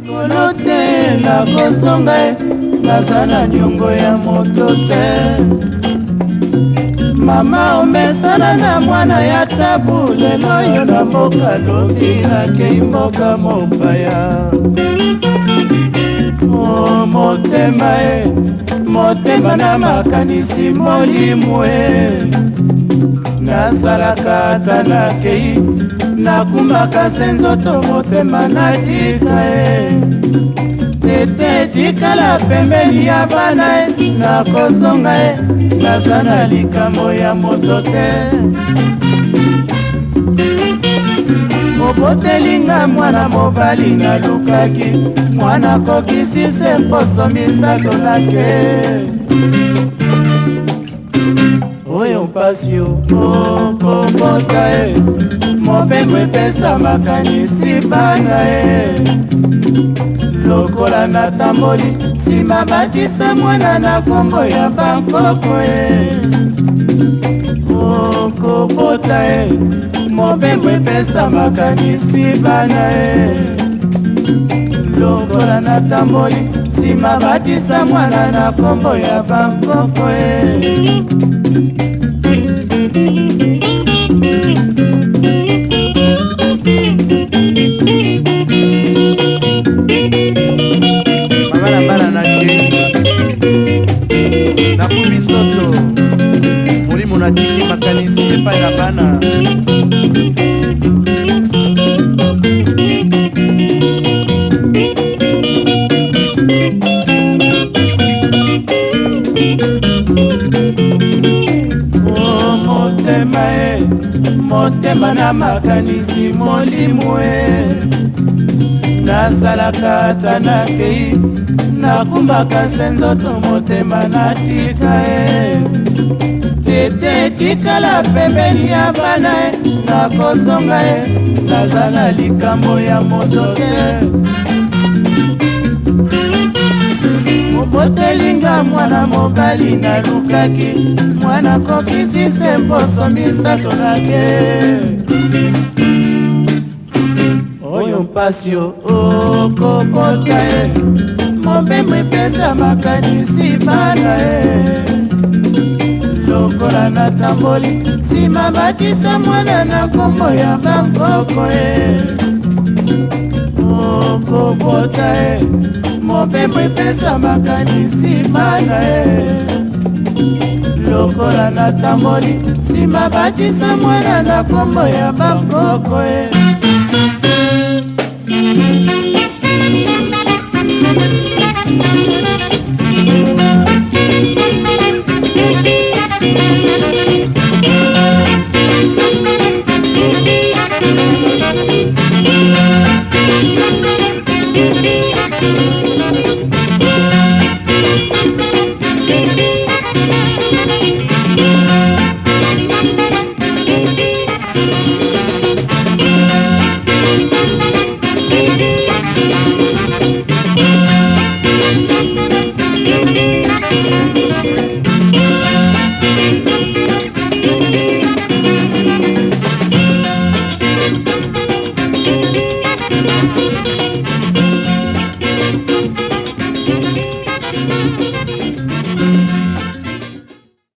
Kolo te nakozonga ye, naza na niongo ya moto te. Mama omesana na mwana ya tabu, lelo yo na mboka, lobi nakei mboka mopaya. O motema e, motema na makanisi molimo e, nasalaka ata nakei, nakumbaka se nzoto, motema natika e. Tete tikala pembeni ya bana e, nakozonga e, naza na likambo ya moto te. Obotelinga mwana mobali nalukaki, mwana kokisi se mposo 3 nake. Oyo mpasi okobota e, mobembo epesa makanisi bana e. Lokola natamboli nsima batisa mwana na kombo ya bankoko e. Okobota e, mobembo epesa makanisi bana e. Lokola natamboli nsima batisa mwana na kombo ya bankoko e. Mama na bana nakei, nakumbi nzoto, molimo natiki makanisi epai na bana. O motema e, motema na makanisi molimo e, nasalaka ata nakei, nakumbaka se nzoto, motema natika e. Tete tikala pembeni ya bana e, nakozonga e, naza na likambo ya moto te. Obotelinga mwana mobali nalukaki, mwana kokisi se mposo 3 nake. Oyo mpasi okobota e, mobembo epesa makanisi bana e. Lokola natamboli nsima batisa mwana na kombo ya bankoko e. Okobota e, mobembo epesa makanisi bana e. Lokola natamboli nsima batisa mwana na kombo ya bankoko e.